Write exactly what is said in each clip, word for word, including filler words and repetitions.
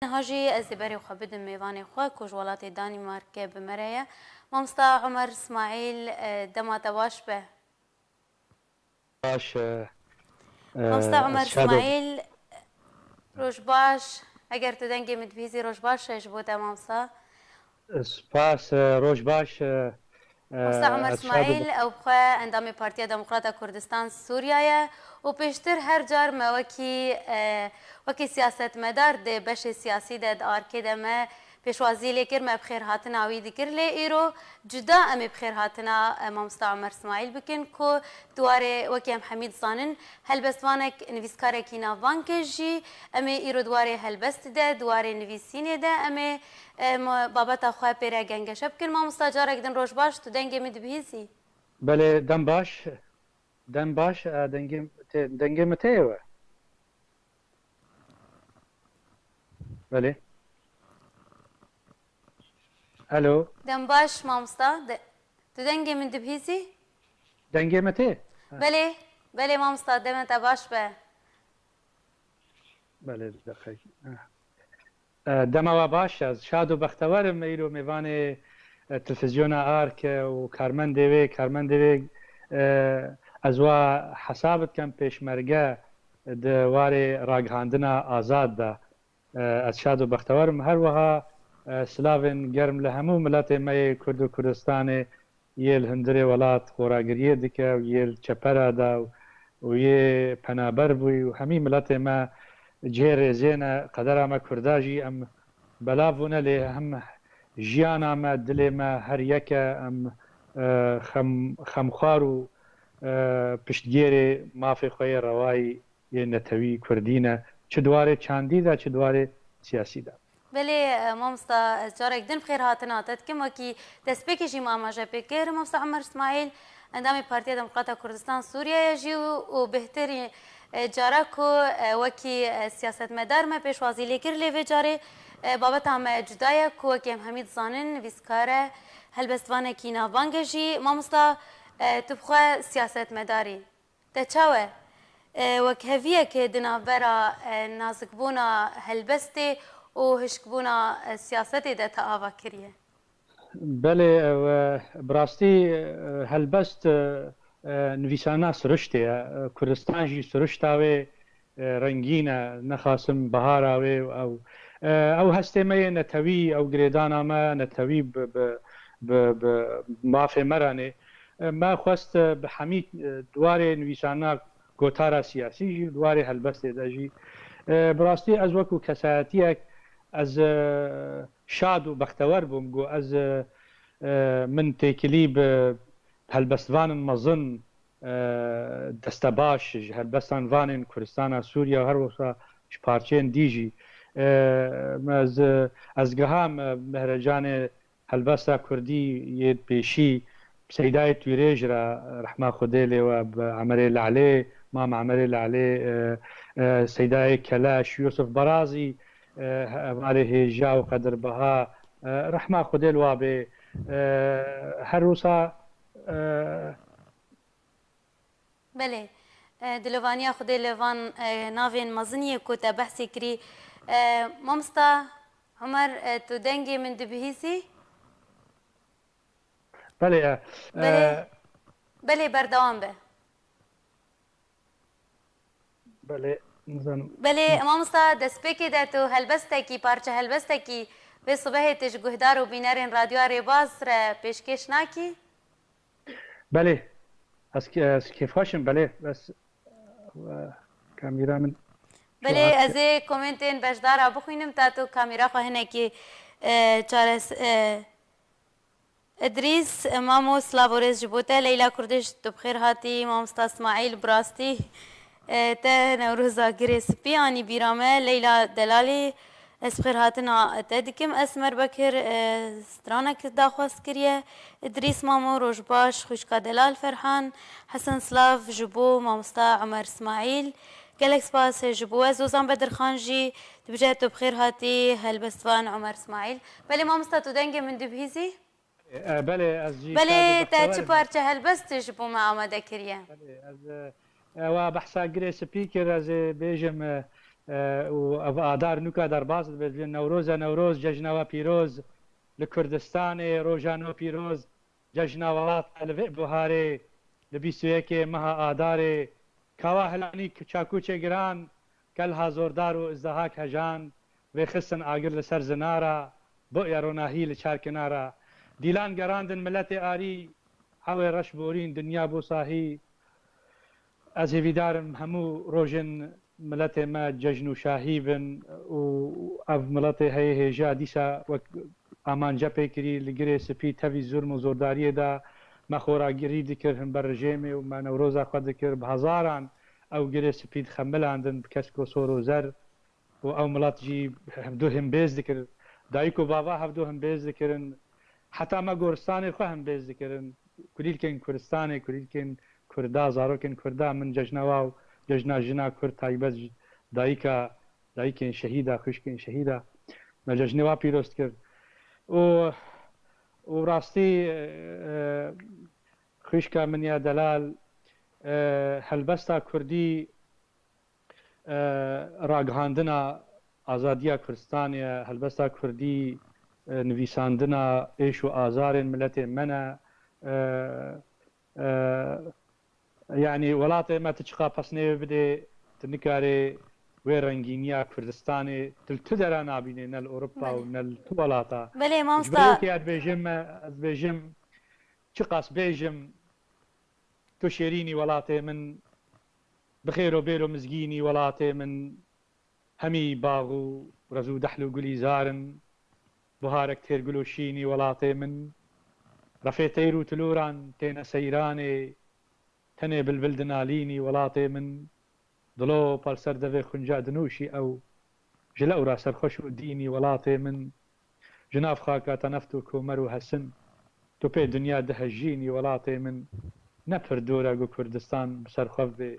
Niha jî ez ê berê xwe bidim mêvanê xwe ku ji welatê Danîmarkê bi me re ye. Mamosta Omer Smaîl, e, dema te baş be. Baş, e, e, Mamosta Omer Smaîl, roj baş. Eger tu dengê min dibihîzî, roj baş e ji bo te, mamosta. Spas, e, roj baş, e, e, Mamosta Omer Smaîl, ew bi xwe endamê Partiya Demokrata Kurdistan Sûriya ye û pêştir her car me wekî, e, wekî siyasetmedar di beşê siyasî de, di arkê de me pêşwazî lê kir, me bi xêrhatina wî dikir. Lê îro cuda em ê bi xêrhatina, e, Mamosta Omer Smaîl bikin ku di warê, wekî em hemî dizanin, helbestvanek, nivîskarekî navbank e jî. Em ê îro di warê helbestê de, di warê nivîsînê de em ê, e, ma-, babeta xwe pê re gengeşe bikin. Mamosta, carek din roj baş, tu dengê min dibihîzî? Belê, dem baş. Dem baş, e, dengê te, dengê min tê we. Belê. Alo. Dem baş, mamosta. De, tu dengê min dibihîzî? Dengê me tê? Ha. Belê, belê mamosta, deme te baş be. Belê, deqek. Ha. E, dema we baş, ez şad û bextewer im. Îro mêvanê, e, televîzyona Ark û karmendê wê, karmendê wê, e, ez wa hesab dikem pêşmerge di warê ragihandina azad de. E, ez şad û bextewer im. Her wiha, e, silavên germ li hemû miletê me yê Kurd û Kurdistanê yê li hundirê welat xoragiriyê dike û yê li çepera de û, û yê penaber bûyî û hemî miletê me cihê rêzê ne. Qedera me Kurda jî em belav bûne, lê hem jiyana me, dilê me her yek e. Em, e, xem-, xemxwar û, e, piştgêrê mafê xwe yê rewayî yê netewî kurdî ne, çi di warê çandî de, çi di warê siyasî de. Belê, e, mamosta, ez carek din bi xêrhatina te dikim. Wekî destpêkê jî me amaje pê kir, mamosta Omer Smaîl, endamê Partiya Demokrata Kurdistan Sûriye ye jî û, û bêhtirî, e, cara ku, e, wekî, e, siyasetmedar me pêşwazî lê kir, lê vê carê, e, babeta me cuda ye ku wekî em hemî dizanin, nivîskar e, helbestvanekî navbang e jî. Mamosta, e, tu bi xwe siyasetmedar î. Te çawa, e, wekheviyekê di navbera, e, nazikbûna helbestê û hişkbûna, e, siyasetê de te ava kiriye? Belê, ew, e, bi rastî, e, helbest, e, e, nivîsana siriştê ye. E, Kurdistan jî sirişta wê, e, rengîn e, nexasim bihara wê û ew, e, ew hestê me yê netewî, ew girêdana me netewî bi, bi, bi, bi mafê me re nê. E, me xwest, e, bi hemî, e, di warê nivîsana gotara siyasî jî, di warê helbestê de jî, e, bi rastî ez wekû kesayetiyek ez, e, şad û bextewer bûm ku ez, e, e, min têkilî bi helbestvanên mezin, e, destebaş ji helbestan vanên Kurdistana Sûriye û her wisa ji parçeyên dî jî, e, ez, ez giham, e, mehrecanê helbesta kurdî yê pêşî Seydayê Tûrêj re, rehma Xwedê lê we, bi Emerê Lalê, Mam Emerê Lalê, e, e, Seydayê Keleş, Yusuf Barazî, e, hevalê hêja û qedirbiha, e, rehma Xwedê li wa bê. E, her wisa, e, Belê. E, dilovaniya Xwedê li van, e, navên mezin yê ku te behsê kirî. E, mamosta Omer, e, tu dengê min dibihîzî? Belê, e, Belê. e, Belê, berdewam be. Belê, nizanim. Belê, mamosta, destpêkê de tu helbestekî, parçe helbestekî vê sibehê tu ji guhdar û bînerên Radyoya Rêbaz re pêşkêş nakî? Belê, ez, ez kêfxweş im, belê, bes, e, kamîra min Belê, ez ê komentên beşdara bixwînim, ta tu kamîra xwe hinekî, e, çares-, e, Idrîs, e, Mamo, silav û rêz ji bo te. Leyla Kurdiş, tu bi xêr hatî. Mamosta Smaîl, bi rastî, e, te Newroza Girê Spî anî bîra me. Leyla Delalî, ez bi xêrhatina te dikim. Esmer Bekir, e, stranek daxwaz kiriye. Idrîs Mamo, roj baş, xwişka delal Ferhan. Hesen Slav ji bo mamosta Omer Smaîl. Gelek spas ji bo we. Zozan Bedirxan jî dibêje tu bi xêr hatî helbestvan Omer Smaîl. Belê mamosta, tu dengê min dibihîzî? E, belê, ez jî Belê, şad û te bextewer çi im. Parçe helbest ji bo me amade kiriye? Belê, ez, e, ewa behsa Girê Spî kir, ez ê bêjim, e, e, û ev adar nûka derbas dibe, dibê Newroz e Newroz, cejna we pîroz, li Kurdistanê roja nû pîroz, cejna welat e li vê buharê, li bîst û yekê meha adarê, kawa hilanî çakûçê giran, kelha zordar û izdehak hejan, vêxistin agir li ser zinara, boya ronahî li çar kinara. Dîlan gerandin miletê arî, hewê reş borîn, dinya bû sahî. Ez hêvîdar im hemû rojên miletê me cejn û şahî bin û ev miletê heye hêja dîsa wek amanca pê kirî, li girê spî tevî zulm û zordariyê de me xoragirî dikir himber rejêmê û me Newroza xwe dikir. Bi hezaran ew girê spî dixemilandin bi kesk û sor û zer û ew milet jî hevdu himbêz dikir. Dayik û bava hevdu himbêz dikirin. Heta me goristanê xwe himbêz dikirin. Kulîlkên Kurdistanê, kulîlkên Kurda, zarokên Kurda, min cejna wa û cejna jina Kurd taybet ji dayika, dayikên şehîda, xwişkên şehîda. Me cejnê wa pîroz dikir. Û, û rastî, e, xwişka min ya delal, e, helbesta Kurdî, e, ragihandina azadiya Kurdistanê ye, helbesta Kurdî, e, nivîsandina êş û azarên miletê me ne. E, e, yanî welatê me tu çiqa pesnê wê bidê, tu nikarê wê rengîniya Kurdistanê tu li tu dera nabînê, ne li Ewropa û ne li tu welata. Belê, mamosta. Ji ber wekî ez dibêjim me, ez dibêjim, çiqas bêjim, tu şêrînî welatê min, bi xêr û bêr û mizgînî welatê min, hemî bax û rez û dehl û gulîzar in, buharek têr gul û şînî welatê min, refê teyr û tilûran têne seyranê, tenê bilbil dinalînî welatê min, dilop li ser devê xunca dinûşî ew, ji lewra serxweş û dînî welatê min, ji nav xaka te neft û komer û hesin, tu pê dinya dihejînî welatê min, ne pir dor e ku Kurdistan bi ser xwe bibê,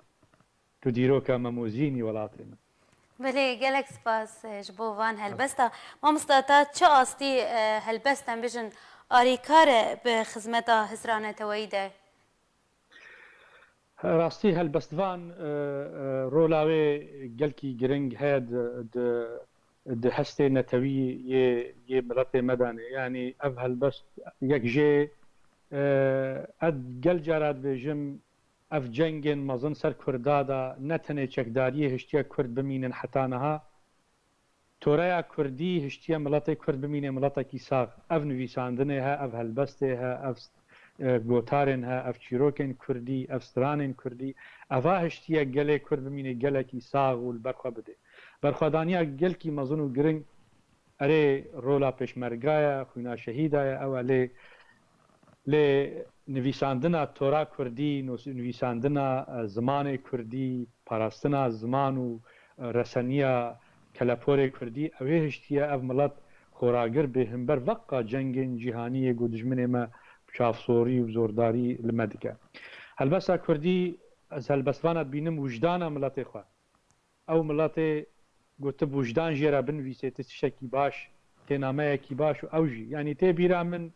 tu dîroka me mozînî welatê min. Belê, gelek spas, e, ji bo van helbesta. Mamosta, ta çi astî, e, helbest em bijin alîkar e bi xizmeta hizra neteweyî de? Rastî helbestvan, e, e, rola wê gelkî giring heye di, di, di hestê netewî yê, yê miletê me de ne. Yanî ev helbest yek jê, e, ez gel cara dibêjim, ev cengên mezin ser Kurda de ne tenê çekdariyê hiştiye Kurd bimînin heta niha, toreya Kurdî hiştiye miletê Kurd bimîne miletekî sax. Ev nivîsandinê he, ev helbestê he, ev, e, gotarên he, ev çîrokên Kurdî, ev stranên Kurdî, eva hiştiye gelê Kurd bimîne gelekî sax û li ber xwe bidê. Berxwedaniya gelkî mezin û giring erê rola pêşmerga ye, xwîna şehîda ye, ew e lê, lê nivîsandina tora Kurdî, nûs-, nivîsandina, e, zimanê Kurdî, parastina ziman û, e, reseniya keleporê Kurdî, ew ê hiştiye ev milet xoragir bê himber veqa cengên cîhanî yê ku dijminê me bi çavsorî û zordarî li me dike. Helbesta Kurdî, ez helbestvana dibînim wijdana miletê xwe. Ew miletê ku tu bi wijdan jê re binivîsê, tu tiştekî baş, tênameyekî baş û ew jî, yanî tê bîra min,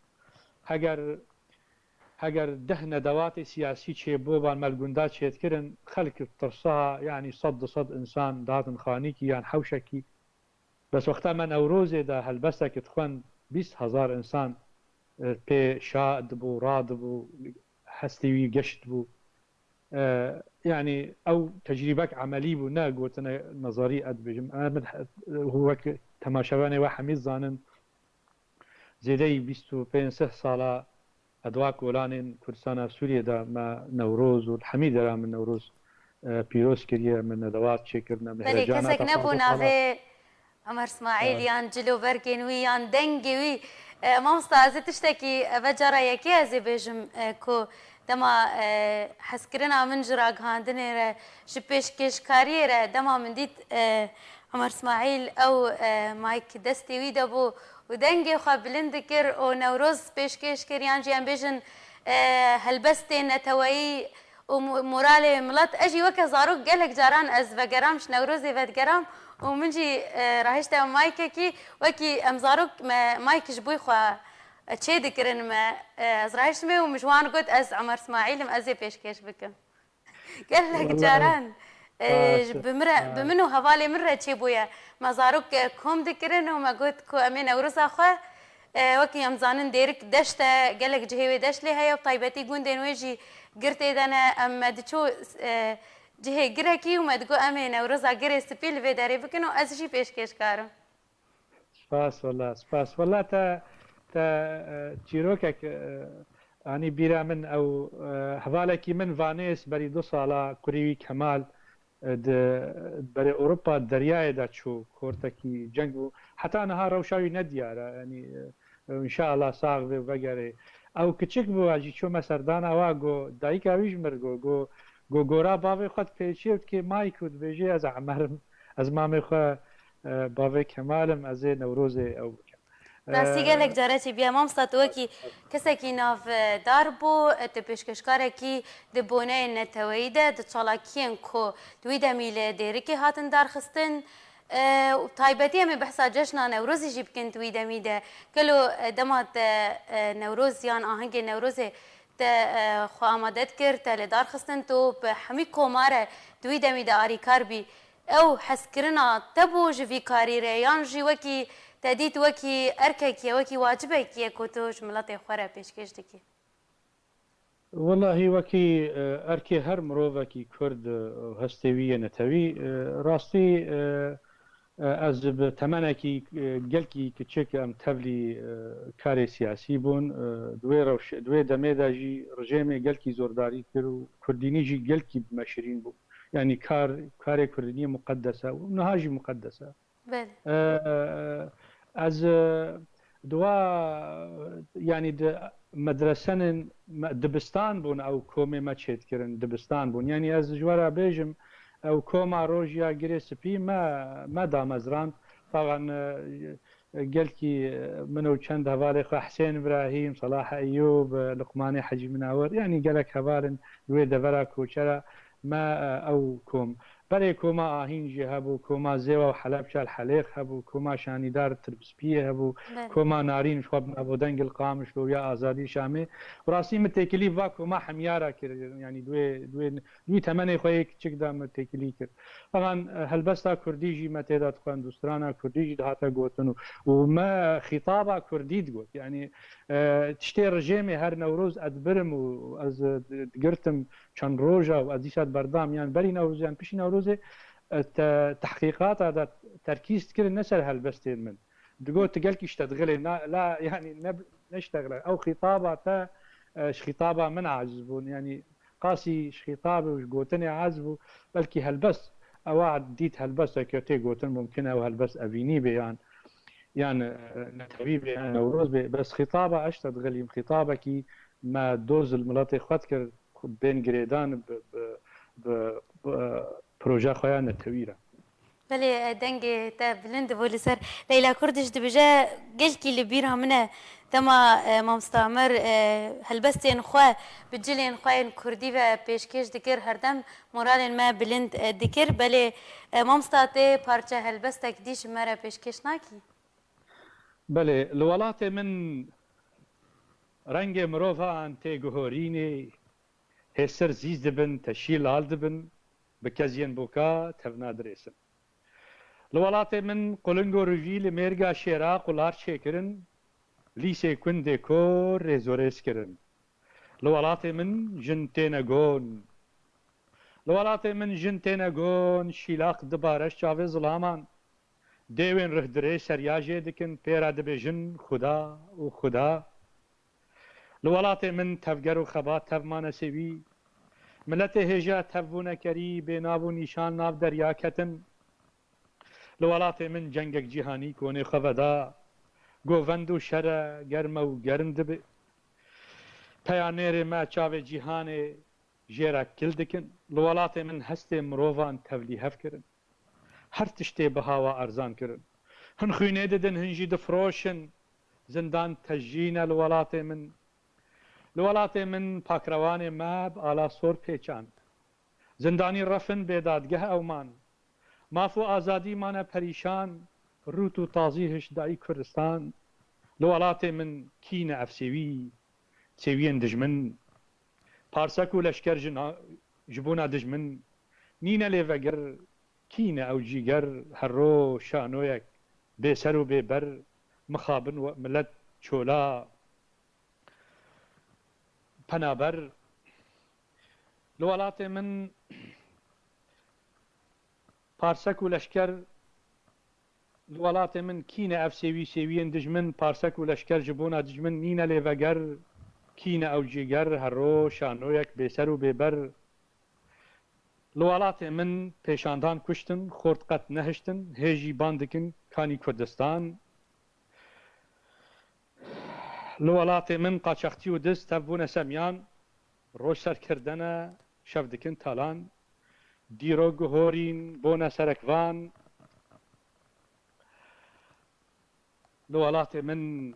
heger, heger deh nedewatê siyasî çêbiboban me li gunda çêdikirin, xelk bi tirsa, yanî sed du sed însan dihatin xanîkî yan hewşekî. Bes wexta me Newrozê de helbestekê dixwend, bîst hezar însan, e, pê şa dibû, radibû, hestê wî geş dibû. E, yanî ew tecrîbek emelî bû, ne gotine nezarî ez dibêjim. Em wek temaşevanê we hemî zanin, zêdeyî bîst û pênc sih sala edwa kolanên Kurdistana Sûriyê de me Newroz û li hemî dera min Newroz, e, pîroz kiriye, me nedewat çêkirine, Belê, mihrecana kesek te nebû xwaze xala. navê Omer Smaîl Evet. yan cilobergên wî yan dengê wî. E, mamosta, ez ê tiştekî, e, ve cara yekê ez ê bêjim, e, ku dema, e, hezkirina min ji ragihandinê re, ji pêşkêşkariyê re, dema min dît, e, Omer Smaîl ew, e, mayk destê wî de bû û dengê xwe bilind dikir û Newroz pêşkêş kir, yan jî em bêjin, e, helbestên neteweyî û mo-, moralê milet. Ez jî weke zarok gelek caran ez vegeram, ji Newrozê vedigeram û min jî, e, rahişte maykekî, wekî em zarok me mayk ji bo xwe çê dikirin me. E, ez rahiştime û min ji wan got, ez Omer Smaîl im, ez ê pêşkêş bikim. Gelek Wallahî. caran, E, Baş. Bi min re, bi min û hevalê min re çêbûye. Me zarok, e, kom dikirin û me got ku em ê Newroza xwe, e, wekî em zanin Dêrik deşt e, gelek cihê wê deşt lê heye û taybetî gundên wê jî gir tê de ne. Em me diçû, e, cihê girekî û me digot em ê Newroza Girê Spî li vê derê bikin û ez jî pêşkêşkar im. Spas wela, spas. Wela te, te, e, çîrokek, e, anî bîra min ew, e, hevalekî min Vanês berî du sala kurî wî Kemal, e, di berê Ewropa deryayê de çû, kortekî ceng bû. Heta niha rewşa wî nediyar e, yanî, e, înşallah sax be û vegerê. Ew kiçik bû, ez jî çûme serdana wa, go, dayika wî ji mir go, go, go gora bavê xwe dipêçê û dikê Mayk û dibêjê ez Emer im, ez mamê xwe, e, bavê Kemal im, ez ê Newrozê ew bikim. Rastî E, gelek care çêbûye. Mamosta, tu wekî kesekî navdar bû, e, tu pêşkêşkarekî di boneyên neteweyî de, di çalakiyên ku di wî demî li Dêrikê hatin darxistin, e, û taybetî em ê behsa cejna Newrozê jî bikin di wî demî de. Gelo, e, dema te, e, Newroz yan ahengê Newrozê te, e, xwe amade dikir, te li dar xistin, tu bi hemî koma re di wî demî de arîkar bî. Ew hezkirina te bû ji vî karî re, yan jî wekî te dît wekî erkekî ye, wekî wacibekî ye ku tu ji miletê xwe re pêşkêş dikî? Wellahî wekî, e, erkê her mirovekî Kurd, e, hestê wî yê netewî, e, rastî, e, e, ez bi temenekî, e, gelkî kiçik em tevlî, e, karê siyasî bûn. E, di wê rewş-, di wê demê de jî rejêmê gelkî zordarî kir û kurdînî jî gelkî bi me şirîn bû. Yanî kar, karê kurdîniyê muqedes e û niha jî muqedes e. Belê. E, ez, e, di wa, yanî di medresenên me, dibistan bûn, ew komê me çêdikirin, dibistan bûn. Yanî ez ji we re bêjim, ew koma Rojiya Girê Spî me, me damezrand. Taban, e, gelkî, e, min û çend hevalê xwe Hesên Îbrahîm, Salah Eyûb, e, Luqmanê Hecî Minawir, yanî gelek heval in di wê devera koçera me, e, ew kom. Berê koma Ahîn jî hebû, koma Zêwa û Helebça li Helêq hebû, koma Şanîdar Tirbispiyê hebû, Belê. Koma Narîn ji xwe bi navodeng li Qamişlo ya Azadî Şamê. Bi rastî min têkilî va koma hemiyara kir, yanî di wê, di wê, di wî temenê xwe yê kiçik de min têkilî kir. Heman, e, helbesta kurdî jî me tê de dixwend û strana kurdî jî dihate gotin û, û me xîtaba kurdî digot. Yanî, e, tiştê rejêmê her Newroz ez birim û ez, e, di-, digirtim çend roja û ez dîsa berdam, yan berî Newrozê yan piştî Newrozê, e, te-, tehqîqata de terkîz dikirin ne ser helbestên min. Digot tu gelkî ji te dixilê, na, la, yanî ne, ne ji te dixilê. Ew xîtaba te, e, ji xîtaba min aciz bûn. Yanî qasî ji xîtabê û ji gotinê aciz bû. Belkî helbest, ewa dît helbesteke tê gotin, mumkin e ew helbest evînî bê yan, yan, e, netewî bê, yan Newroz bê. Bes xîtaba ez ji te dixilîm, xîtabekî me doz li miletê xwe dikir, bên girêdan bi, bi, bi, bi proja xwe ya netewî re. Belê, e, dengê te bilind bû li ser. Leyla Kurdiş dibêje, gelkî li bîra min e. Dema, e, Mamosta Emer, e, helbestên xwe bi cilên xwe yên kurdî ve pêşkêş dikir, herdem moralên me bilind, e, dikir. Belê, e, Mamosta, tê parçe helbestek dî ji me re pêşkêş nakî? Belê, li welatê min rengê mirovan tê guhorînê, hêsir zîz dibin, teşî lal dibin, bi keziyên boka tevna dirêsin. Li welatê min quling û rivî li mêrga şêra qular çêkirin, lîsê kundê kor rêzorêz kirin. Li welatê min jin têne gon. Li welatê min jin têne gon, şîlaq dibare ji çavê zilaman. Dêwên rihdirê seriya jê dikin, pê re dibêjin Xuda û Xuda. Li welatê min tevger û xebat tev mane sêwî. Miletê hêja tev bûne kerî, bê nav û nîşan nav derya ketin. Li welatê min cengek cîhanî konê xwe veda. Govend û şere germe û germ dibe. Peya nêrê me çavê cîhanê jê re kil dikin. Li welatê min hestê mirovan tevlîhev kirin. Her tiştê biha wa erzan kirin. Hin xwînê didin, hin jî difiroşin. Zindan tejî ne li welatê min. Li welatê min pakrewanê me bi ala sor pêçand. Zindanî refin bê dadgeh ew man. Maf û azadî mane perîşan, rût û tazî hişt dayî Kurdistan. Li welatê min kî ne ev sêwî, sêwiyên dijmin. Parsek û leşker ji na-, ji bona dijmin. nîne lê vegir, kî ne ew cîger, herro şanoyek, bêser û bêber, mixabin we milet çola penaber. Li welatê min parsek û leşker, li welatê min kî ne ev sêwî sêwiyên dijmin, parsek û leşker ji bona dijmin nîne lê veger, kî ne ew cîger, herro şanoyek bêser û bêber. Li welatê min pêşandan kuştin, xort qet nehiştin, hê jî ban dikin kanî Kurdistan. Li welatê min qaçaxtî û diz tev bûne semiyan, roj serkirdene, şev dikin talan. Dîrok û horîn bûne serekvan. Li welatê min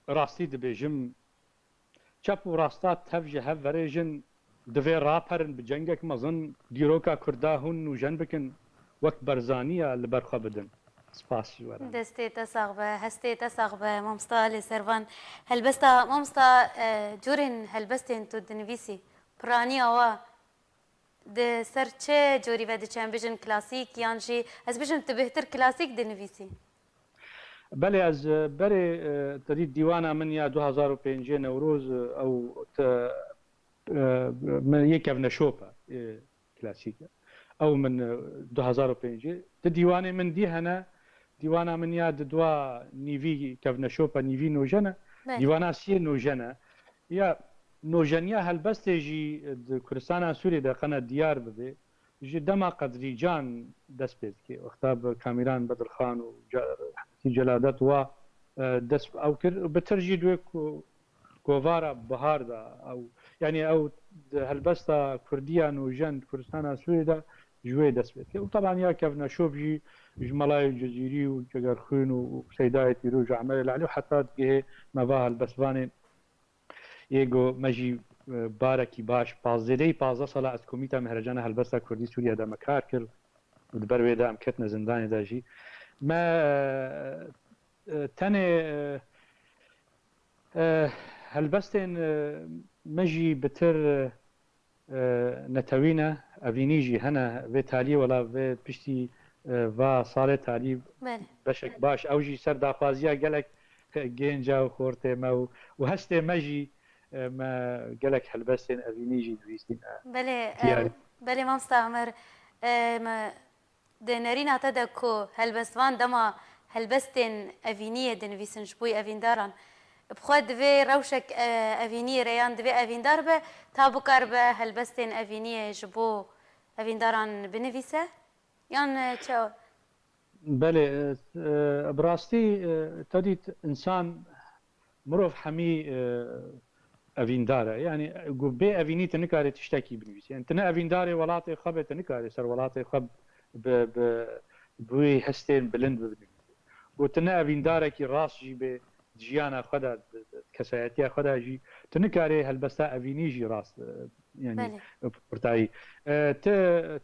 rastî dibêjim, çep û rasta tev ji hev verêjin, divê raperin bi cengek mezin, dîroka Kurda hûn nûjen bikin, wek Berzaniya li ber xwe bidin. Spas ji we re. Destê te sax be, hestê te sax be, mamosta Alê Servan. Helbesta, mamosta, e, curên helbestên tu dinivîsî, piraniya we di ser çi corî ve diçe? Em bijin klasîk yan jî, ez bijim tu bêhtir klasîk dinivîsî? Belê, ez, e, berê, e, te dît dîwana min ya du hazar û pêncê Newroz, e, ew te, e, min yê kevneşop e, e, klasîk e. Ew min, e, du hazar û pêncê. Di dîwanê min dî hene, dîwana min ya di dua nîvî kevneşop e, nîvî nojen e. Belê. Dîwana siyê nojen e. Ya nojeniya helbestê jî di Kurdistana Sûriyê de qene diyar bibe, ji dema Qedrîcan dest pê dike. Wexta bi Kamîran Bedirxan û Ce-, Hemîtî Celadet wa, e, dest ew kir. Bi tir jî di wê ku-, kovara bihar de ew, yanî ew di helbesta Kurdiya nûjen di Kurdistana Sûriyê de ji wê dest pê dike. Û teban ya kevneşop jî ji Melayê Cizîrî û Cegerxwîn û Seydayê Tîroz û Emerê Lelî û heta digihê me va helbestvanên Yê go me jî, e, barekî baş, paz-, zêdeyî pazdeh sala ez Komîta Mehrecana Helbesta Kurdî Sûriye de me kar kir û di ber wê de em ketine zindanê de jî. Me, e, e, tenê, e, e, helbestên, e, me jî bi tir, e, e, netewî ne, evînî jî hene vê talî, wela vê piştî, e, va salê talî Belê. beşek baş. Ew jî ser daxwaziya gelek gênca û xortê me û, û hestê me jî, e, me gelek helbestên evînî jî nivîsîne. Belê, e, Diyar. belê, mamosta Omer, e, me Di nerîna te de ku helbestvan dema helbestên evîniyê dinivîsin ji bo evîndaran, bi xwe divê rewşek, e, evîniyê re yan divê evîndar be, ta bikaribe helbestên evîniyê ji bo evîndaran binivîse? Yan, e, çawa? Belê, e, e, bi rastî, e, te dît însan Mirov hemî, e, evîndar e. Yanî, ku bê evînî tu nikarê tiştekî binivîsî. Yanî, tu ne evîndarê welatê xwe be, tu nikarê ser welatê xwe bi, bi, bi wî hestên bilind binivîsî. Ku tu ne evîndarekî rast jî be, di jiyana xwe de, di, di kesayetiya xwe de jî, tu nikarê helbesta evînî jî rast, e, yanî, Belê. pirtayî. E, tu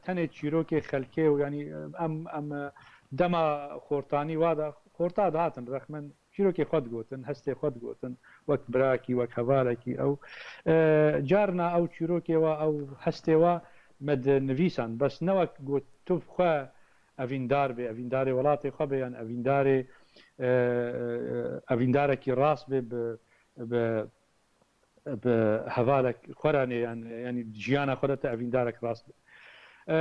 tenê çîrokê xelkê û, yanî, em, em, e, dema xortanî wa de, xorta dihatin rexmen, çîrokê xwe digotin, hestê xwe digotin, wek birakî, wek hevalekî ew. E, carna ew çîrokê wa, ew hestê wa me dinivîsan. Bes ne wek got tu bi xwe evîndar bê, evîndarê welatê xwe bê, yan evîndarê, e, e, evîndarekî rast bê bi, bi, bi hevalek xwe re nê, yan, yanî jiyana xwe de te evîndarek rast bê. E,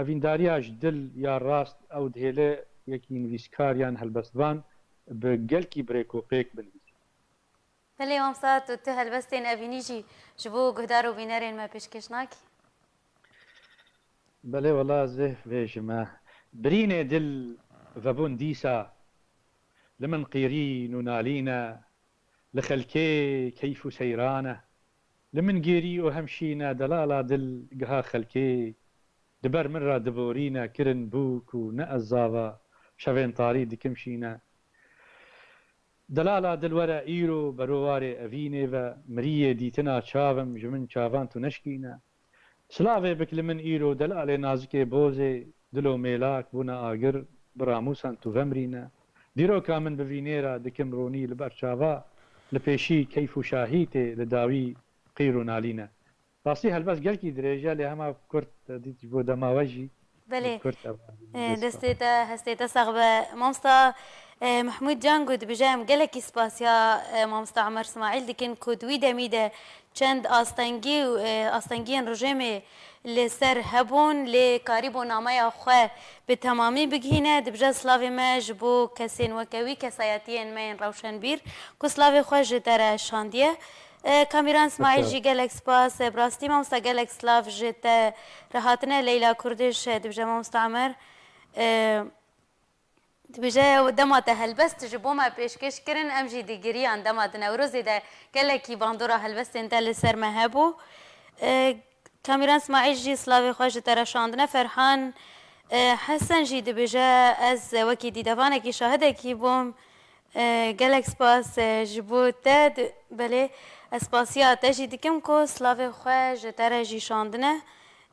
evîndariya ji dil ya rast ew dihêle yekî nivîskar yan helbestvan bi gelkî birêk û pêk binivîsî. Belê, mamosta, tu, tu helbestên evînî jî ji bo guhdar û bînerên me pêşkêş nakî? Belê, wela ez ê bêjim, e, birînê dil vebûn dîsa, li min qîrîn û nalîn e, li xelkê keyf û seyran e. Li min gêrî û hem şîn e, delala dil giha xelkê, di ber min re diborîne, kirin bûk û ne ez zava, şevên tarî dikim şîne. Delala dil were îro, berowarê evînê ve, miriyê dîtina çav im, ji min çavan tu neşkîne. Silavê bik li min îro, delalê nazikê bozê, dilo mêlak bûne agir, bi ramûsan tu vemrîne. Dîroka min bi vînê re dikim ronî li ber çava, li pêşî keyf û şahî tê, li dawî qîr û nalîn e. Rastî helbest gelkî dirêj e, lê hema kurt, te dît ji bo dema we jî Belê. kurt ev. E, Destê te, hestê te sax be. Mamsta, e, Mehmûd Can got, dibêje, em gelekî spasiya, e, Mamsta Omer Smaîl dikin ku di wî demî de çend astengî û, e, astengiyên rejîmê li ser hebûn, lê karîbû nameya xwe bi temamî bigihîne. Dibêje, slavê me ji bo kesên weke wî, kesayetiyên me yên rewşenbîr ku slavê xwe ji te re şandiye. E, Kamîran Smaîl jî gelek spas. E, bi rastî mamosta gelek slav ji te re hatine. Leyla Kurdiş, e, dibêje, mamosta Omer, e, dibêje, dema te helbest ji bo me pêşkêş kirin, em jî digiriyan. Dema di Newrozê de gelekî bandora helbestên te li ser me hebû. E, Kamîran Smaîl jî slavê xwe ji te re şandine. Ferhan, e, Hesen jî dibêje, ez wekî dîdevanekî şahidekî bûm. E, gelek spas, e, ji bo te. Di-, belê, ez spasiya te jî dikim ku slavê xwe ji te re jî şandine.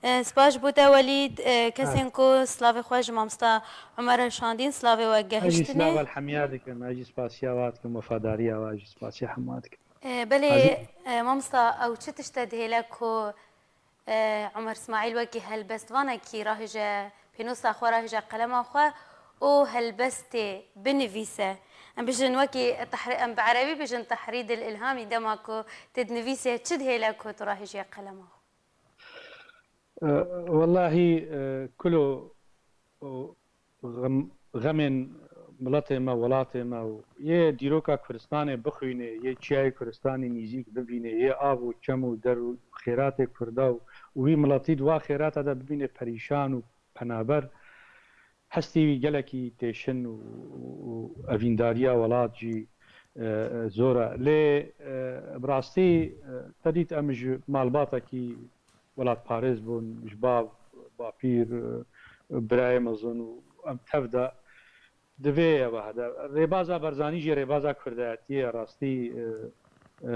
E, spas ji bo te Welîd, e, kesên ku slavê xwe ji mamosta Omer re şandîn, slavê we Ez jî gehiştine. Slava li hemiya dikim, ez jî spasiya wa dikim, wefadariya wa jî spasiya hema dikim. E, belê, Azî- e, mamosta, ew çi tişt e dihêle ku E, Omer Smaîl wekî helbestvanekî rahêje pênosa xwe, rahêje qelema xwe û helbestê binivîse. Em bijin wekî tehr-, em bi erebî bijin tehrîdil îlhamî, dema ku tu dinivîse, çi dihêle ku tu rahêjiye qelema xwe? E, wellahî, e, kulo û xem-, xemên miletê me, welatê me û yê dîroka Kurdistanê bixwînê, yê çiyayê Kurdistanê nîzîk bibînê, yê av û çem û der û xêratê Kurda û, û wî miletî di wa xêrata de bibînê perîşan û penaber, hestê wî gelekî têşin û, û, û evîndariya welat jî, e, e, zor e. Lê, e, bi rastî, e, te dît em ji malbatekî welatparêz bûn, ji bav, bapîr, e, birayê mezin û em tev de di vê yewê de. Rêbaza Barzanî jî rêbaza kurdayetiyê ye, rastî, e, e,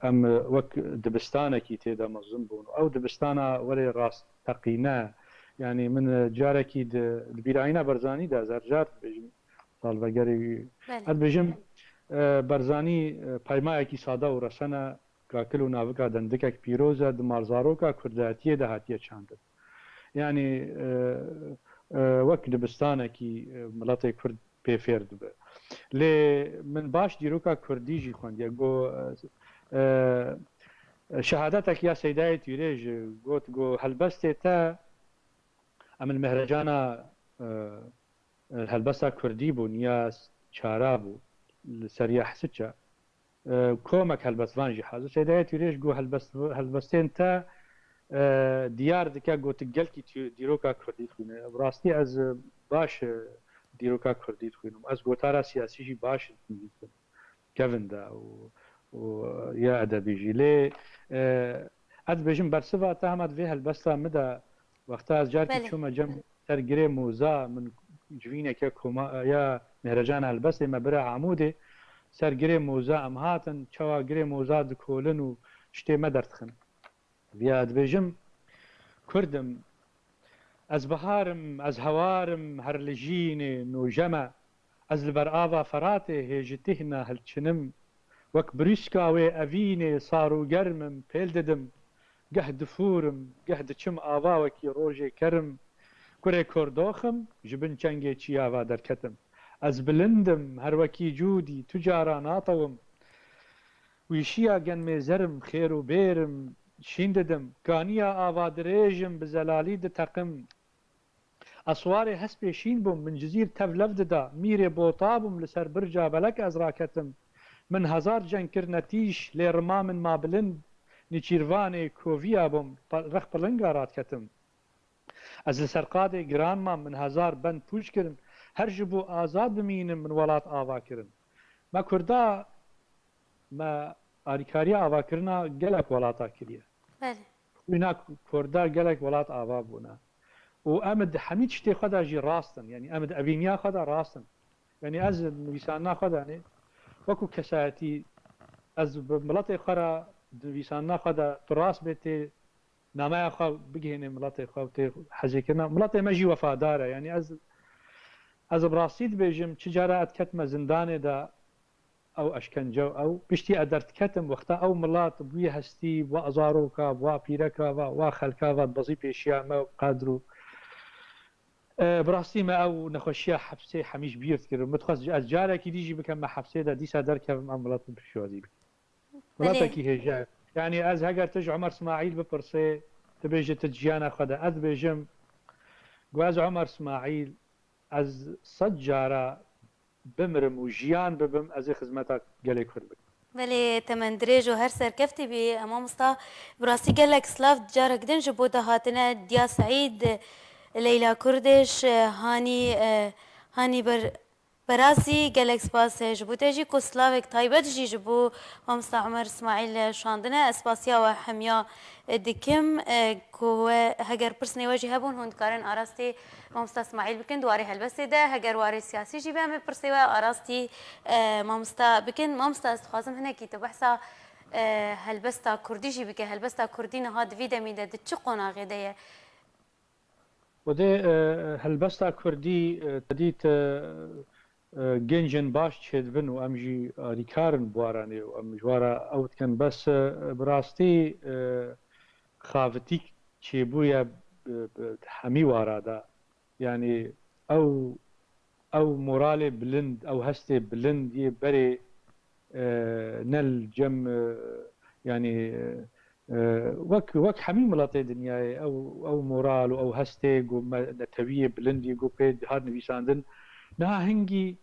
em wek dibistanekî tê de mezin bûn. Ew dibistana welê rastteqîne, yanî min, e, carekî di, di bîrayîna Barzanî de ez her car dibêjim, salvegerê wî. Belê. Ez dibêjim, e, Barzanî, e, peymayekî sade û resen e, kakil û navika dendikek pîroz e, di malzaroka kurdayetiyê de hatiye çandin. Yanî, e, e, wek dibistanekî, e, miletê kurd pê fêr dibe. Lê min baş dîroka kurdî jî xwendiye. Got, e, e, şehadetek ya Seydayê Tîrê jî got, got, helbestê te, em li Mehrecana, e, e, helbesta kurdî bûn ya çara bû, li ser ya Hesiça. E, komek helbestvan jî hazir. Seydayê Tîrê jî got, helbest-, helbestên te, e, diyar dike, got, tu gelkî tî-, dîroka kurdî dixwîne. Bi rastî ez, e, baş, e, dîroka kurdî dixwînim. Ez gotara siyasî jî baş dinivîsim. Kevin de û, û ya edebî jî. Lê, e, ez dibêjim bersiva te hema di vê helbesta min de, wexta ez carkî Belê. çûme cem ser Girê Moza, min civîneke koma ya Mehrecana Helbestê me bira Amûdê, ser Girê Moza em hatin, çawa Girê Moza dikolin û tiştê me derdixin. Viya dibêjim, Kurd im, ez bihar im, ez hewar im, her li jînê nûje me, ez li ber ava Feratê hê ji tîhna hilçinim, wek birîska wê evînê sar û germ im, pêl didim, geh difûrim, geh diçim ava wekî rojê kerim. Kurê Kordox im, ji bin çengê çiyava derketim. Ez bilind im, her wekî cûdî, tu cara natewim. Wîşiya genmê zer im, xêr û bêr im, şîn didim. Kaniya ava dirêj im, bi zelalî diteqim. Ez siwarê hespê şîn bûm, min cizîr tev lev dida. Mîrê bota bûm, li ser birca belek ez raketim. Min hezar ceng kir netîş, lê rima min ma bilind. Nîçîrvanê koviya bûm, pe-, rex pilinga radiketim. Ez li ser qadê giran mam, min hezar bend pûç kirin. Her ji bo azad bimînim, min welat ava kirin. Me Kurda, me alîkariya avakirina gelek welata kiriye. Belê. Xwîna Kurda gelek welat ava bûne. Û em di hemî tiştê xwe de jî rast in. Yanî em di evîniya xwe de rast in. Yanî ez di nivîsandina xwe de, yanî wekû kesayetî, ez bi miletê xwe re di nivîsandina xwe de tu rast bê tê nameya xwe bigihênê miletê xwe û tê hezêkirina. Miletê me jî wefadar e. Yanî ez, ez bi rastî dibêjim, çi cara ez diketime zindanê de, ew eşkence û ew piştî ez derdiketim wexta ew milat bi wî hestî, bi wa zaroka, bi wa pîreka, va, wa xelka va dibezî pêşiya me qedr û, e, bi rastî me ew nexweşiya hepsê hemî ji bîr dikir û min dixwest ez carekî dî jî bikim me hepsê de dîsa derkevim ev milet min pêşwazî bikim. Miletekî hêja. Yanî ez heger tu ji Omer Smaîl bipirsê, tu bêjî tu jiyana xwe de, ez dibêjim ku ez Omer Smaîl, ez sed cara bimirim û jiyan bibim, ez ê xizmeta gelê Kurd bikim. Belê, temendirêj û her serkeftî bî, e, mamosta. Bi rastî gelek silav carek din ji bo te hatine, Diya Seîd, Leyla Kurdiş, e, Hanî, e, Hanî Ber-, Berazî, gelek spas, e, ji bo te jî ku silavek taybet jî ji bo mamosta Omer Îsmaîl, e, şandine. Ez spasiya we hemiya, e, dikim, e, ku we heger pirsnê we jî hebûn, hûn dikarin arastî mamosta Îsmaîl bikin di warê helbestê de. Heger warê siyasî jî be, em ê pirsê we arastî, e, mamosta bikin. Mamosta, ez dixwazim hinekî tu behsa, e, helbesta kurdî jî bike. Helbesta kurdî niha di vî demî de di çi qonaxê de ye? Xwedê, e, helbesta kurdî, e, te dît, e, e, gencên baş çêdibin û em jî alîkar in bi waranê û em ji wara ew dikin. Bes, e, bi rastî, e, xavitîk çêbûye bi, bi hemî wara de. Yanî ew, ew moralê bilind, ew hestê bilind yê berê, e, ne li cem, e, yanî, e, wek, wek hemî miletê dinyayê ew, ew moral û ew hestê ku me, netewiyê bilind yê ku pê dihat nivîsandin, niha hingî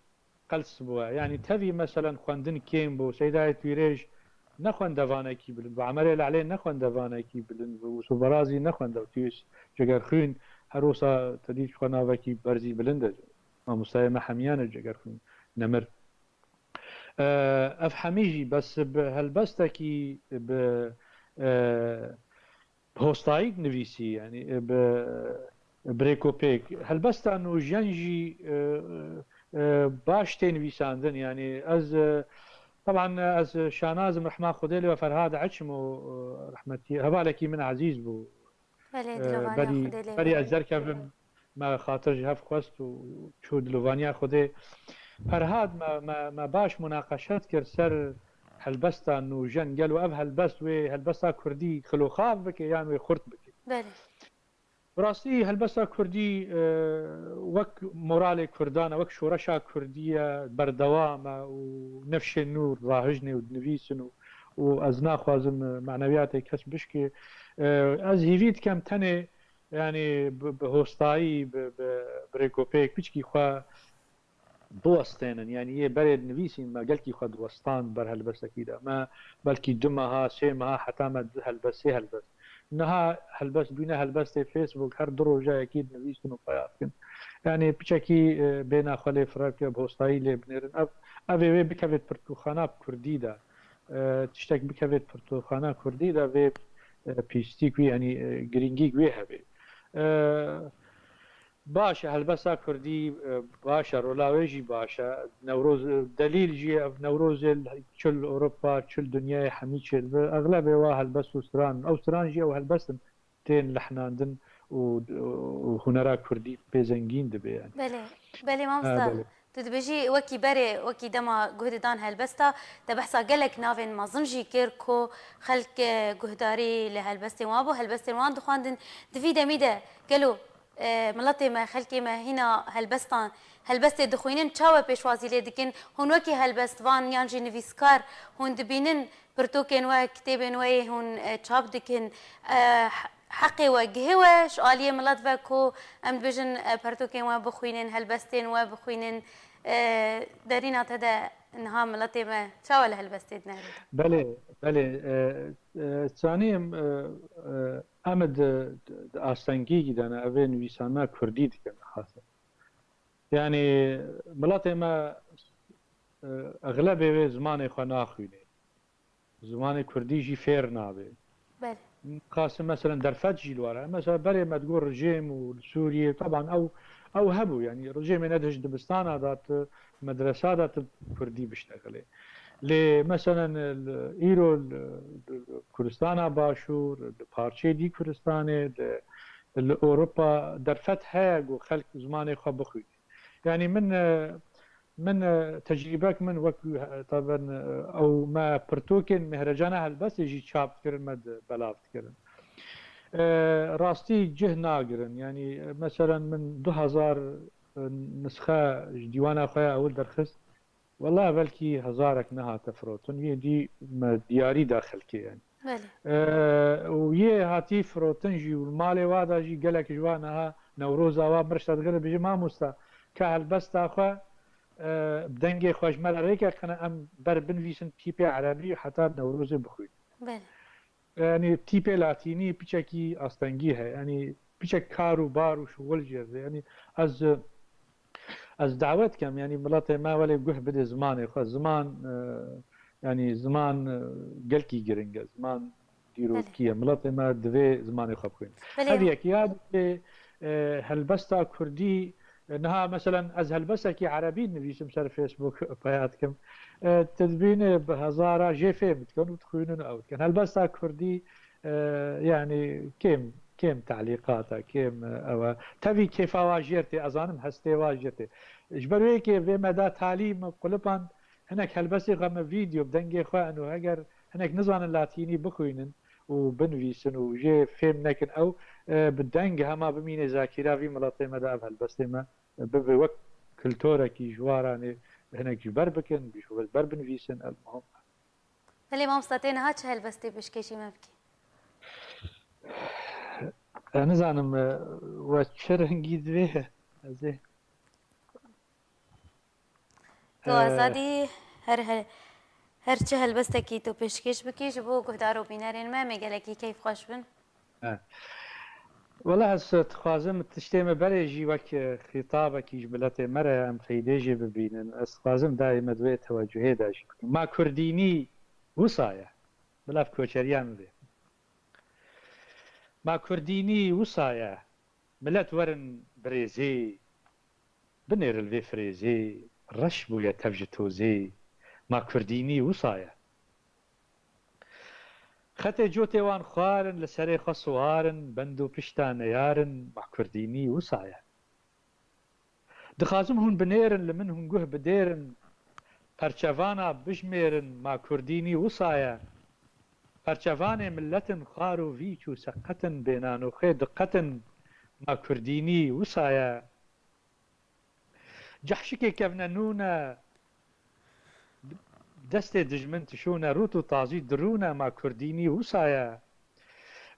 qels bûye. Yanî tevî meselen xwendin kêm bû. Seydayê Twîrêj ne xwendevanekî bilind bû. Emerê Lelê ne xwendevanekî bilind bû. Wisû Berazî ne xwende-, Tûyis Cegerxwîn her wisa te dît ji xwe navekî berzî bilind e. Mamostayê me hemiyan e Cegerxwîn nemir. E, ev hemî jî bes bi helbestekî bi, e, bi hostayî nivîsî, yanî, e, bi, bi rêkopêk. Helbesta nûjen jî, e, e, baş tê nivîsandin. Yanî ez, e, teban ez şanazim rehma Xwedê lê we Ferhad Eçim û, e, rehmetî hevalekî min ezîz bû. Belê, e, dilovaniya berî, Xwedê lê berî be. Ez derkevim, me xatir ji hev xwest û çû dilovaniya Xwedê. Ferhad me, me, me baş munaqeşe dikir ser helbesta nûjen. Gelo ev helbest wê helbesta kurdî xiloxav bike yan wê xurt bike? Belê. Bi rastî helbesta kurdî, e, wek moralê kurdan e, wek şoreşa kurdî ye, berdewam e û nefşên nû rahijnê û dinivîsin û, û ez naxwazim, e, manewiyatê kes bişkê. E, ez hîvî dikem tenê, yanî bi, bi hostayî, bi, bi, bi rêkopêk piçkî xwe biwestênin. Yanî yê berê dinivîsîn me gelkî xwe diwestan ber helbestekî de. Me belkî du meha, sê meha heta me du helbest, sê helbest. Niha helbest bûne helbestê Facebook, her du roja yekî dinivîsin û peya dikin. Yanî piçekî, e, bêhna xwe lê fireh bike, bi hostayî lê binêrin. Ev, ev ê wê bikevêt pirtûkxana kurdî de. E, tiştek bikevêt pirtûkxana kurdî de vê, e, pîstîk wî, yanî, e, girîngîk wê hebe. E, Baş e, helbesta kurdî, e, baş e, rola wê jî baş e. Newroz, e, delîl jî ye, ev Newrozê li çi li Ewropa, çi li dinyayê hemî çêdibe. Exlebê wa helbest û stran, ew stran jî ew helbest in tên lehnandin û, û hunera kurdî pê zengîn dibe yani. Belê, belê Ha, mamosta. Belê. Tu dibêjî wekî berê, wekî dema guh didan helbesta, te behsa gelek navên mezin jî kir ku xelk, e, guhdarî li helbestên wan bû, helbestên wan dixwendin. Di vî demî de gelo, e, miletê me, xelkê me hîna helbestan, helbestê dixwînin, çawa pêşwazî lê dikin? Hûn wekî helbestvan yan jî nivîskar hûn dibînin pirtûkên we, kitêbên we yê hûn, e, çap dikin, e, he-, heqê we, gihê we ji aliyê milet ve ku em dibêjin, e, pirtûkên we bixwînin, helbestên we bixwînin, e, derîna te de niha miletê me çawa li helbestê dinere? Belê, belê. E, e, zanîm, e, e, em di, di, di astengîkî de ne, ev ê nivîsana kurdî dikin xasin. Yanî miletê me, e, exlebê wê zimanê xwe naxwînê. Zimanê kurdî jî fêr nabe. Belê. Xasin meselen derfet jî li wara. Mesela berê me digot rejîm û li Sûriyê, teban ew, ew hebû, yanî rejîmê ne di dibistana de, di medresa de tu kurdî biştexilê. Lê meselen li, îro li, li Kurdistana Başûr, li parçeyê dî Kurdistanê, li, li Ewropa derfet heye ku xelk zimanê xwe bixwîne. Yanî min, e, Min, e, tecrîbek min wek, e, taben, e, ew me pirtûkên mêhrecana helbestê jî çap dikirin, me di belav dikirin. E, rastî cih nagirin. Yanî, e, meselen min du hezar, e, nisxe ji dîwana xwe ya ewil derxist. Wela belkî hezarek nehate firotin. Yê dî me diyarî da xelkê, yanî. Belê. E, û yê hatî firotin jî û li malê wa da jî gelek ji wa niha Newroza wa mir ji te digire dibêje, mamosta, ka helbesta xwe, e, bi dengê xwe ji me re rêke qine, em ber binivîsin tîpê erebî heta Newrozê bixwînin. Belê. Yanî tîpê latînî piçekî astengî heye. Yanî piçek kar û bar û şuxul jê re. Yanî ez, ez dawet dikem, yanî miletê me welê guh bidê zimanê xwe. Ziman, e, yanî ziman, e, gelkî giring e. Ziman dîrokî ye. Belê. Miletê me divê zimanê xwe bixwîne. Belê. Hev yek ya dibê, e, helbesta kurdî, e, niha meselen ez helbestekî erebî nivîsim ser Facebook peya dikim. E, tu dibînî bi hezara jê fêm dikin û dixwînin ew dikin. Helbesta kurdî, e, yanî kêm, kêm telîqat e, kêm, e, ew e. Tevî kêfa wa jêr tê, ez zanim hestê wa jêr tê. Ji ber wê yekê vê me da talî min qulipan hinek helbestê xwe me vîdeo bi dengê xwe eno heger hinek nizanin latînî bixwînin û binivîsin û jê fêm nekin ew, e, bi deng hema bimîne zakîra vî miletê me de ev helbestê me bibe wek kultorekî ji waranê hinek ji ber bikin, ji ber binivîsin, el muhim. Belê mamosta, tê niha çi helbestê pêşkêşî me bikî? E, nizanim, e, we çi rengî divê ez ê. Tu, e, azadî her, her, her çi helbestekî tu pêşkêş bikî ji bo guhdar û bînerên me, em ê gelekî keyfxweş bin. E. Wela ez dixwazim tiştê me berê jî wek, e, xîtabekî ji miletê me re em feydê jê bibînin. Ez dixwazim dayê me di wê tewecihê de jî bikim. Ma kurdînî wisa ye. Bila bi koçeriya min bê. Ma kurdînî wisa ye. Milet werin birêzê. Binêrin li vê firêzê. Reş bûye tev ji tozê. Ma kurdînî wisa ye. Xetê cotê wan xwar in, li serê xwe siwar in, bend û pişta neyar in, ma kurdînî wisa ye. Dixwazim hûn binêrin, li min hûn guh bidêrin, perçevana bijmêrin, ma kurdînî wisa ye. Perçevanê milet in xwar û vîç û seqet in, bênan û xê diqet in, ma kurdînî wisa ye. Cehşikê kevne nûne, destê dijmin tişûne, rût û tazî dirûne, ma kurdînî wisa ye.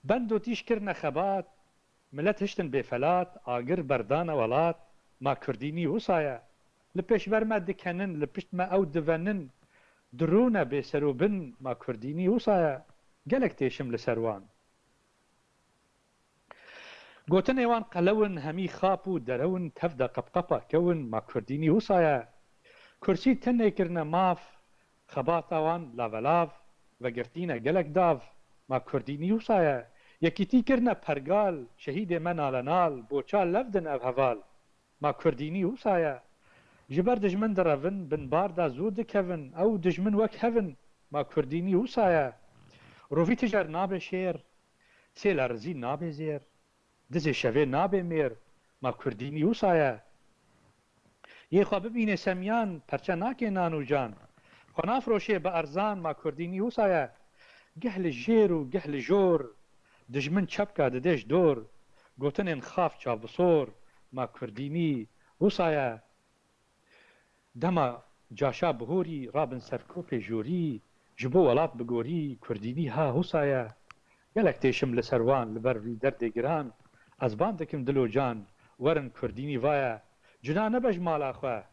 Bend û tîj kirine xebat, milet hiştin bêfelat, agir berdane welat, ma kurdînî wisa ye. Li pêşber me dikenin, li pişt me ew divenin, dirûne bêser û bin, ma kurdînî wisa ye. Gelek têşim li ser wan. Gotinê wan qelew in, hemî xap û derew in, tev de qepqepa kew in, ma kurdînî wisa ye. Kursî tenê kirine maf, xebata wan lavelav, vegirtîne gelek dav, ma kurdînî wisa ye. Yekîtî kirine pergal, şehîdê me nalenal, boça lev din ev heval. Ma kurdînî wisa ye. Ji ber dijmin direvin, bin bar de zû dikevin, ew dijmin wek hev in, ma kurdînî wisa ye. Rovî tijer nabe şêr, sêla rizî nabe zêr, dizê şevê nabe mêr, ma kurdînî wisa ye. Yê xwe bibîne semiyan, perçe nake nan û can. Xwe nafroşê bi erzan, ma kurdînî wisa ye. Geh li jêr û geh li jor, dijmin çepka dide ji dor. Gotinên xaf çavbisor, ma kurdînî wisa ye. Dema caşa bihorî rabin ser kopê jorî, ji bo welat bigorî, kurdînî ha wisa ye. Gelek têşim li ser wan, li ber vî derdê giran, ez ban dikim dil û can, werin kurdînî va ye. Cuna nebe ji mala xwe,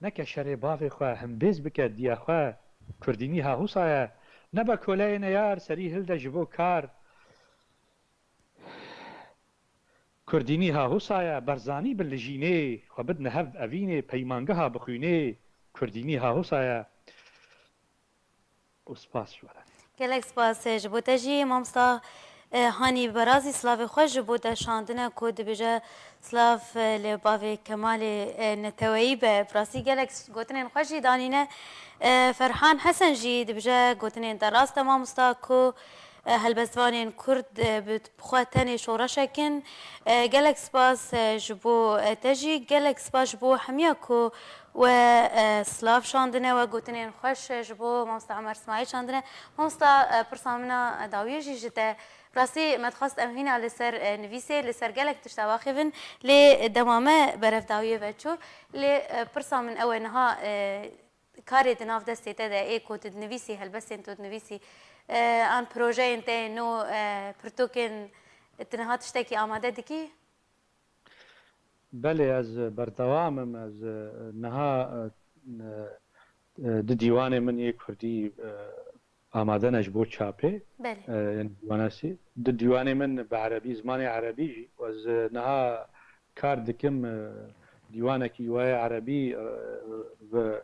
neke şerê bavê xwe, himbêz bike diya xwe, kurdînî ha wisa ye. Nebe koleyê neyar, serî hilde ji bo kar. Kurdînî ha wisa ye, berzanî bi lijînê, xwe bidine hev evînê, peymangeha bixwînê, kurdînî ha wisa ye. Û spas ji we re. Gelek spas, e, ji bo te jî, mamosta, e, Hanî Berazî, silavê xwe ji bo te şandine ku dibêje silav, e, li bavê Kemalê, e, neteweyî be. Bi rastî gelek gotinên xwe jî danîne. E, Ferhan Hesen jî dibêje gotinên te rast e mamosta ku e, helbestvanên Kurd, e, bi xwe tenê şoreşek in. E, gelek spas, e, ji bo, e, te jî, gelek spas ji bo hemiya ku we, e, silav şandine, we gotinên xweş, e, ji bo Mamosta Omer Smaîl şandine. Mamosta, e, pirsa min a dawiyê jî ji te. Rastî me dixwest em hîna li ser, e, nivîsê, li ser gelek tişt avaxivin, lê dema me berevdawiyê ve çû. Lê, e, pirsa min ew e niha, e, karê di nav destê te de ê ku tu dinivîsî, helbestên tu dinivîsî, e, an projeyên te yên nû, e, pirtûkên, tu niha tiştekî amade dikî? Belê, ez berdewam im. Ez, e, niha, e, e, du dîwanê min yê kurdî, e, amade ne ji bo çapê. Belê. E, yani dîwana sê. Du dîwanê min bi erebî, zimanê erebî jî. Ez, e, niha kar dikim, e, dîwanekî wayê erebî, e, bi,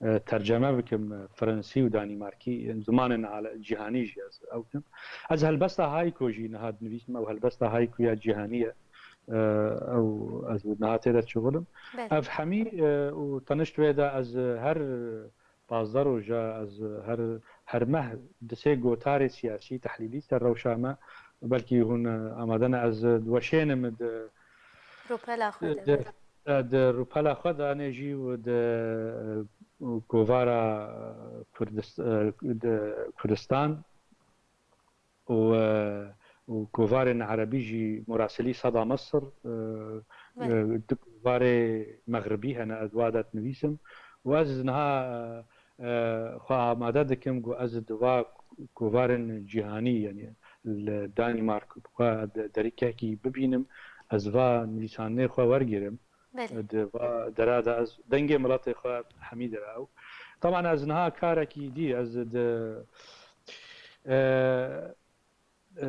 e, terceme bikim, e, fransî û danîmarkî, zimanên ale-, cîhanî jî ez ew kim. Ez helbesta Hayko jî niha dinivîsim, ew helbesta Hayko ya cîhanî ye. E, ew ez niha tê de çixul im. Belê. Ev hemî, e, û tenişt wê de ez her pazdeh roja ez her, her meh di sê gotarê siyasî, tehlîlî ser rewşa me, belkî hûn, e, amade ne, ez diweşênim di Rûpela xwe de. Di, e, di rûpela xwe de ne jî û di, e, kovara Kurdist-, e, di Kurdistan û, e, û kovarên erebî jî, Murasilî Seda Misir, e, Belê. E, du kovarê mexribî hene, ez wa de dinivîsim. Û ez niha, e, xwe amade dikim ku ez di va kovarên cîhanî, yani li Danîmark, xwe de-, derîkekî bibînim, ez va nivîsandinê xwe wergirim. Belê. Di va dera de ez dengê miletê xwe hemî dera ew. Taban ez niha karekî dî, ez di, e, e,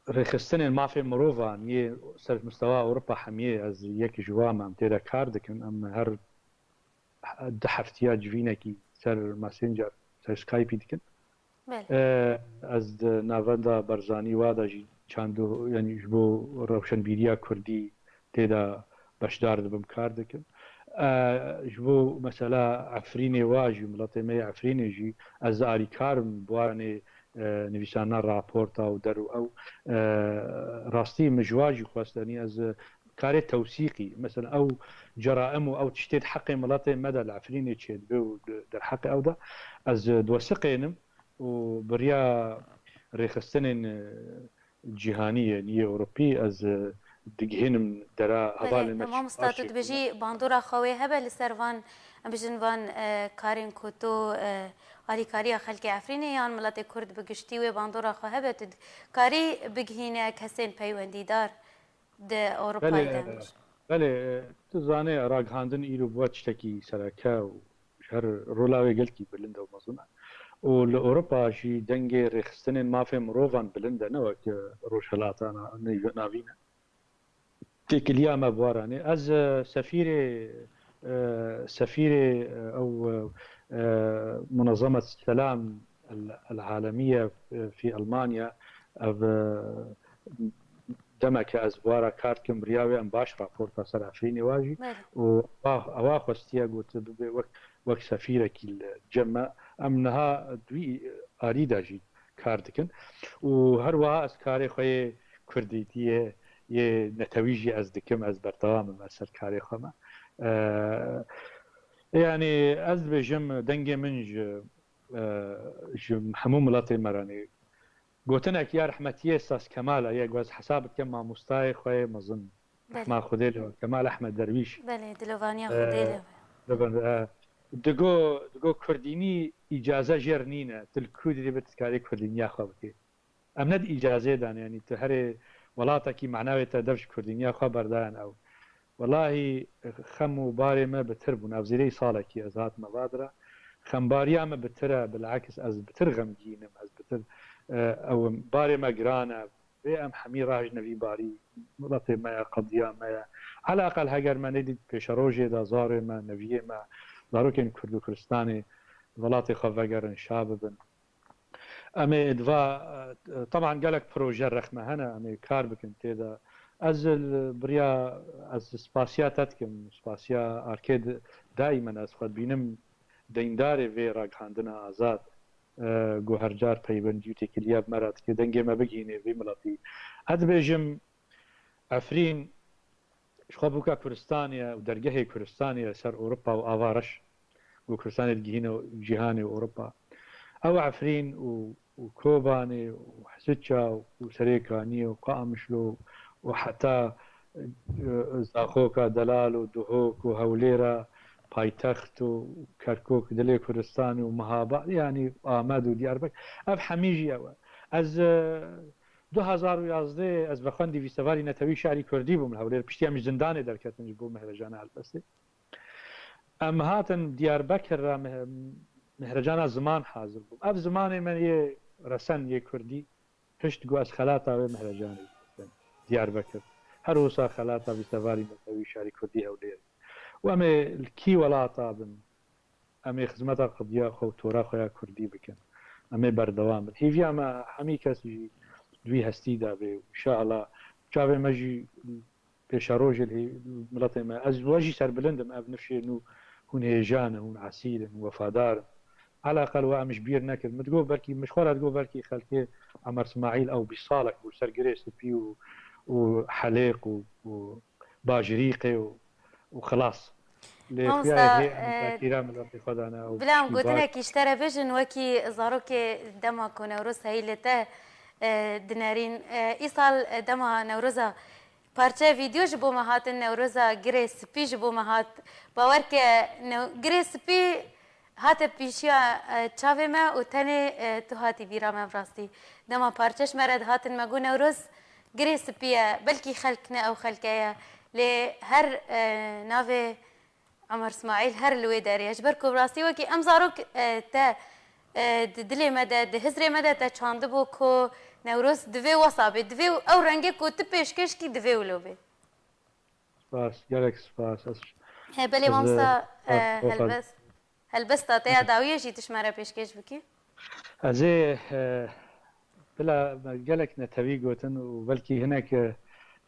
rêxistinên mafê mirovan yê ser mistewa Ewropa hemiyê ez yek ji wan me, em tê de kar dikin. Em her du heftiya civînekî ser Messenger, ser Skypeî dikin. Belê. E, ez di navenda Barzanî wa de jî çando, yani ji bo rewşenbîriya kurdî tê de beşdar dibim, kar dikim. E, ji bo mesela Efrînê wa jî, miletê me yê Efrînê jî ez alîkar im, bi waranê, e, nivîsana raporta û der û ew, e, rastî min ji wa jî xwest, yanî ez karê tewsîqî, mesela ew ceraim û ew tiştê di heqê miletê me de li Efrînê çêdibe û di derheqê ew de ez diwesiqênim û bi riya rêxistinên, e, cîhanî yên yê Ewropî ez, e, digihînim dera hevalên me. Belê, mamosta, tu dibêjî bandora xwe wê hebe li ser van, em bijin van, e, karên ku tu, e, alîkariya xelkê Efrînê yan miletê Kurd bi giştî wê bandora xwe hebe, tu dikarî bigihîne kesên peywendîdar di Ewropayê de? Belê, e, tu zanê, ragihandin îro bûye tiştekî sereke û ji her rola wê gelkî bilind e û mezin e. Û li Ewropa jî dengê rêxistinên mafê mirovan bilind e, ne wek, e, Rojhilata Na-, Navîn e. Têkiliya me bi waranê. Ez, e, sefîrê, e, sefîrê, e, ew, e, e, Munezemet Selam El, El Alemiye, e, fî Elmanya, ev, e, demeke ez bi wa re kar dikim, bi riya wê em baş raporta ser Efrînê wa jî. Belê. Û ewa, ewa xwestiye got bibe wek, wek sefîrekî li cem me. Em niha di wî alî de jî kar dikin. Û her wiha ez karê xwe yê kurdîtiyê, yê netewî jî ez dikim, ez berdewam im, ez ser karê xwe me. E, yanî ez dibêjim dengê min ji, e, ji hemû miletê me re, yanî gotinek ya rehmetiyê Saz Kemal e, yek ez hesab dikim mamostayê xwe yê mezin. Belê. Rehma Xwedê li we, Kemal Ehmed Derwîş. Belê, dilovaniya Xwedê li we. Digo, digo, digo kurdînî îcaze jêr nîne. Tu li ku dirê be tu dikarî kurdîniya xwe bikî. Em ne di îcazê de ne, yanî tu herê welatekî mena wê te dev ji kurdîniya xwe berdayan ew. Welahî xem û barê me bitir bûn. Ev zêreyî salekî ez hatime vadira. Xembariya me bitir e, bileks ez bitir xemgîn im, ez bitir, e, ew im. Barê me giran e. Vê em hemî rajin vî barî, miletê me ye, qediya me ye. Eleqel heger me nedît pêşerojê de zarê me, neviyê me, zarokên Kurd û Kurdistanê di welatê xwe vegerin, şa bibin. Em ê di va, e, teban gelek proje rexme hene, em ê kar bikin tê de. Ez li biriya, ez spasiya te dikim, spasiya Arkê di-, daîmen ez xwe dibînim deyndarê vê ragihandina azad. e, ku her car peywendî û têkiliya bi me re dike, dengê me bigihînê vî miletî. Ez dibêjim, Efrîn ji xwe bûka Kuristanê ye û dergehê Kuristanê ye ser Ewropa û ava reş ku Kuristanê digihîne cîhanê û Ewropa. Ew Efrîn û, û Kobanê û Hisiça û Serêkaniyê û Qamişlo û heta, e, Zaxoka delal û Duhok û Hewlêra paytext û Kerkûk dilê Kuristanê û Mihaba, yanî Amed û Diyarbekir. Ev hemî jî ew e. Ez, e, du hezar û yazdeh ez vexwendî vîstevarî netewî şarî kurdî bûm li Hewlêr. Piştî em ji zindanê derketin ji bo mehrejana helbestê. Em hatin Diyarbekir re meh-, mehrecana ziman hazir bû. Ev zimanê me yê resen yê kurdî, hişt ku ez xelata wê mehrecanê bikim. Diyarbekir. Her wisa xelata vîstevarî netewî şarî kurdî Hewlêr. Û em ê li kî welata bin, em ê xizmeta qediya xwe û tora xwe ya kurdî bikin. Em ê berdewam bin. Hêviya me hemî kes jî di wî hestî de bê û înşeallah çavê me jî pêşerojê li hê-, miletê me. Ez we jî serbilind im, ev nifşê nû hûn hêja ne, hûn esîl in, wefadar in. Eleqel we em ji bîr nekin. Min digot belkî, min ji xwe re digot belkî xelkê Emer Smaîl ew bîst salek bû li ser girê spî û, û helêq û, û bajirîqê û, û xilas. Lê Mamosta, xuya hê em e, zakîra miletê xwe dane ew bila em tiştî baş. Gotinekî ji te re bêjin, wekî zarokê dema ku Newroz heyî li te, e, dinerîn. E, îsal, e, dema Newroza parçe vîdyo ji bo me hatin, Newroza Girê Spî ji bo me hat. Bawer ke new-, Girê Spî hate pîşiya, e, çavê me û tenê, e, tu hatî bîra me bi rastî. Dema parçe ji me re dihatin me got, Newroz Girê Spî ye, belkî xelk ne ew xelke ye. Lê her, e, navê Emer Smaîl her li wê derê ye. Ji ber ku bi rastî wekî em zarok, e, te, e, di dilê me de, di hizrê me de te çandibû ku Newroz divê wesa bê, divê ew rengê ku tu pêşkêş kî divê wilo bê. Spas, gelek spas. Ez He, belê ez, mamosta, e, e, spas, helbest, helbesta te ya dawiyê jî tu ji me re pêşkêş bikî. Ez ê, e, bila me gelek netewî gotin û belkî hinek, e,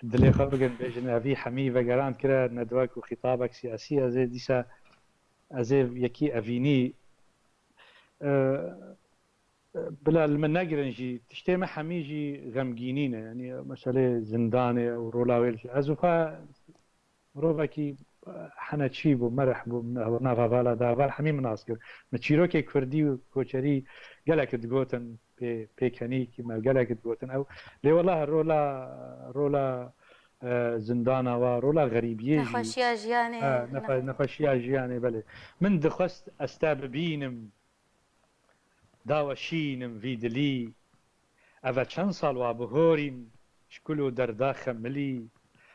dilê xwe bigin, bêjin, evî hemî vegerand kire, ne di wek û xîtabek siyasî, ez ê dîsa, ez ê yekî evînî, e, bila li min negirin jî, tiştê me hemî jî xemgînî ne. Yanî meselê zindanê û rola wê li, ez û xwe mirovekî, e, hene çî bû, merih bû, min nav hevala de heval hemî min nas kir. Min çîrokê kurdî û koçerî gelek digotin pê, pêkenî kî me gelek digotin ew. Lê wela rola, rola, e, zindana wa, rola xerîbiyê jî. Nexweşiya jiyanê. Ha, nexe-, nexweşiya jiyanê, belê. Min dixwest ez te bibînim. Daweşînim vî dilî. Eve çend sal wa bihorîm ji kul û derda xemilî.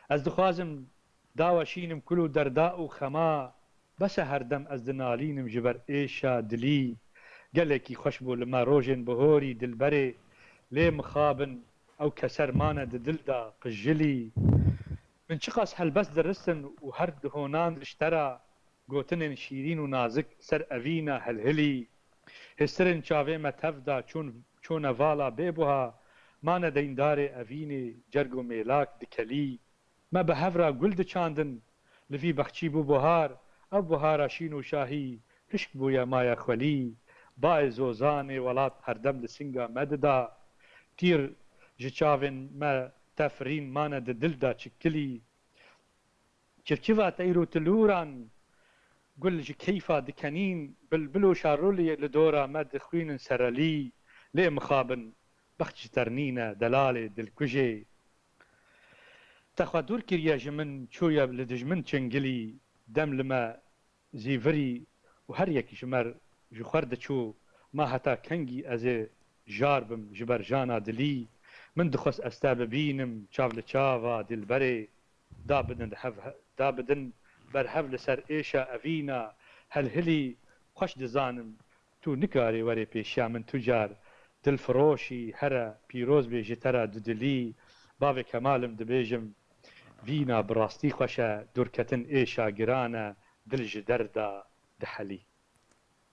Ez dixwazim daweşînim kul û derda û xema. Bes e her dem ez dinalînim ji ber êşa dilî. Gelekî xweş bû li me rojên bihorî dilberê. Lê mixabin ew keser mane di dil de qijilî. Min çiqas helbest diristin û her dihonan ji te re. Gotinên şîrîn û nazik ser evîna helhilî. Hêstirên çavê me tev da çûn, çûne vala bêbuha, mane deyndarê evînê cerg û mêlak dikelî. Me bi hev re gul diçandin, li vî bexçî bû buhar, ev buhara şîn û şahî hişk bûye maye xwelî. Bayê zozanê welat herdem li singa me dida. Tîr ji çavên me tefrîn mane di dil de çikilî. Çirçiva teyr û tilûran gul ji keyfa dikenîn, bilbil û şarolê li dora me dixwînin serelî. Lê mixabin, bext ji te re nîne, delalê dilkujê. Te xwe dûr kiriye ji min, çûye li dijmin çingilî, dem li me zîvirî û her yek ji me re ji xwe re diçû, ma heta kengî ez ê jar bim ji ber jana dilî? Min dixwest ez te bibînim çav li çava dilberê, da bidin hev, da bidin ber hev li ser êşa evîna helhilî. Xweş dizanim tu nikarî werê pêşiya min tu car, dilfiroşî here pîroz bê ji te re dudilî. Bavê Kemal im dibêjim, vîna bi rastî xweş e, dûrketin êşa giran e, dil ji derda dihelî.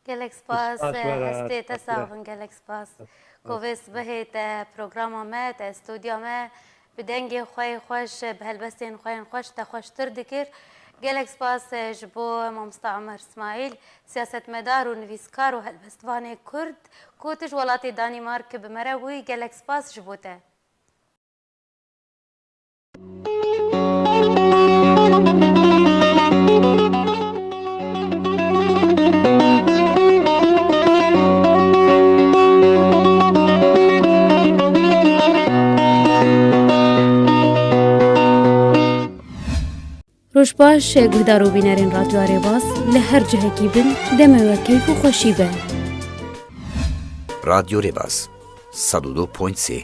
Gelek spas, spas, e, we re, hestê te spas, sax bin, gelek spas. Spas. Ku vê sibehê te programa me, te stûdya me, bi dengê xwe yê xweş, bi helbestên xwe yên xweş te xweştir dikir. Gelek spas ji bo mamosta Omer Smaîl, siyasetmedar û nivîskar û helbestvanê Kurd, ku tu ji welatê Danîmark bi me re bûyî. Gelek spas ji bo te. Roj baş, guhdar û bînerên Radyoya Rêbaz li her cihekî bin, demê we keyf û xweşî be. Radyo Rêbaz, sed û du point sê.